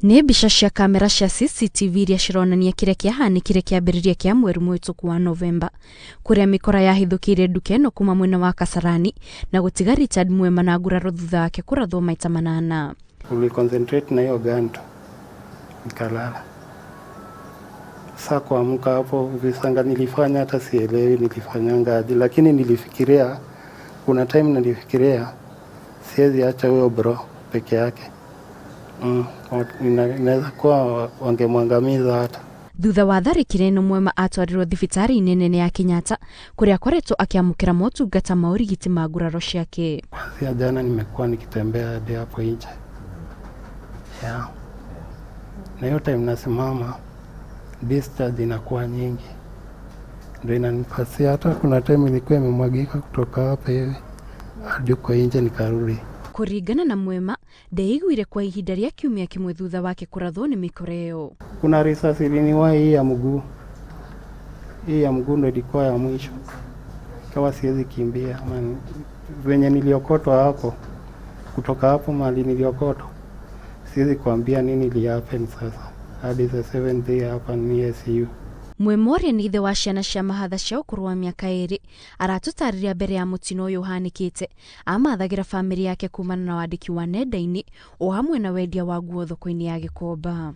Nĩ mbica cia kamera cia CCTV iria cironania kĩrĩa kĩahanĩkire kĩambĩrĩria kĩa mweri mũhĩtũku wa Novemba, kũrĩa mĩkora yahithũkĩire nduka ĩno kuma mwena wa Kasarani na gũtiga Richard Mwema na nguraro thutha wake kũrathwo maita manana. Uliconcentrate na hiyo gun tu, nikalala. Saa kuamka hapo visanga nilifanya hata sielewi nilifanyanga aje, lakini nilifikiria, kuna time nilifikiria siwezi acha huyo bro peke yake. Inaweza kuwa wangemwangamiza hata. Thutha wa tharĩkĩra ĩno, Mwema atwarirwo thibitarĩ-inĩ nene ya Kenyatta kũrĩa akoretwo akĩamũkĩra motungata ma ũrigiti ma nguraro ciake. Kuanzia jana nimekuwa nikitembea hadi hapo nje. Yeah. Na hiyo time nasimama, discharge inakuwa nyingi, ndio inanipasia. Hata kuna time ilikuwa imemwagika kutoka hapa hivi hadi huko nje, nikarudi. Kũringana na Mwema, ndeiguire kwa ihinda rĩa kiumia kĩmwe thutha wake kũrathwo nĩ mĩkora ĩyo. Kuna risasi iliniwahi hii ya mguu, hii ya mguu ndo ilikuwa ya mwisho, ikawa siwezi kimbia ama venye niliokotwa hapo, kutoka hapo mahali niliokotwa, siwezi kuambia nini ili happen sasa hadi the seventh day hapa ni ICU. Mwema ũrĩa nĩ ithe wa ciana cia mahatha cia ũkũrũ wa mĩaka 2 aratũtarĩria mbere ya mũtino ũyũ ũhanĩkĩte amathagĩra bamĩrĩ yake kumana na wandĩki wa nenda-inĩ o hamwe na wendia wa nguo thoko-inĩ ya Gĩkomba.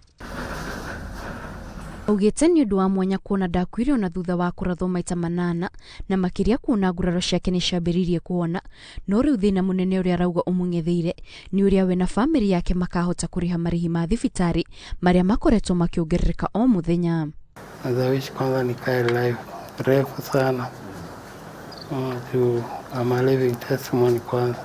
Augĩte nĩ ũndũ wa mwanya kuona ndakuire ona thutha wa kũrathwo maita manana, na makĩria kuona nguraro ciake nĩ ciambĩrĩirie kuona. No rĩu thĩna mũnene ũrĩa arauga ũmũng'etheire nĩ ũrĩa we na bamĩrĩ yake makahota kũrĩha marĩhi ma thibitarĩ marĩa makoretwo makĩongerereka o mũthenya. Naweza wish kwanza nikae life refu sana, juu I'm a living testimony kwanza.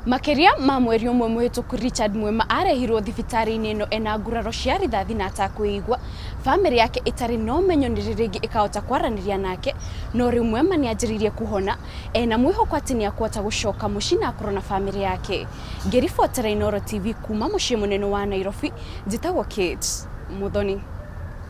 Makĩria ma mweri ũmwe mũhĩtũku, Richard Mwema arehirwo thibitarĩ-inĩ ĩno ena nguraro cia rithathi na atakwĩigua, bamĩrĩ yake ĩtarĩ na ũmenyo nĩ rĩ rĩngĩ ĩkahota kwaranĩria nake. No rĩu Mwema nĩ anjĩrĩirie kũhona, ena mwĩhoko atĩ nĩ akũhota gũcoka mũciĩ na akorwo na bamĩrĩ yake. Ngĩribotera Inooro TV kuma mũciĩ mũnene wa Nairobi, njĩtagwo Kate Muthoni.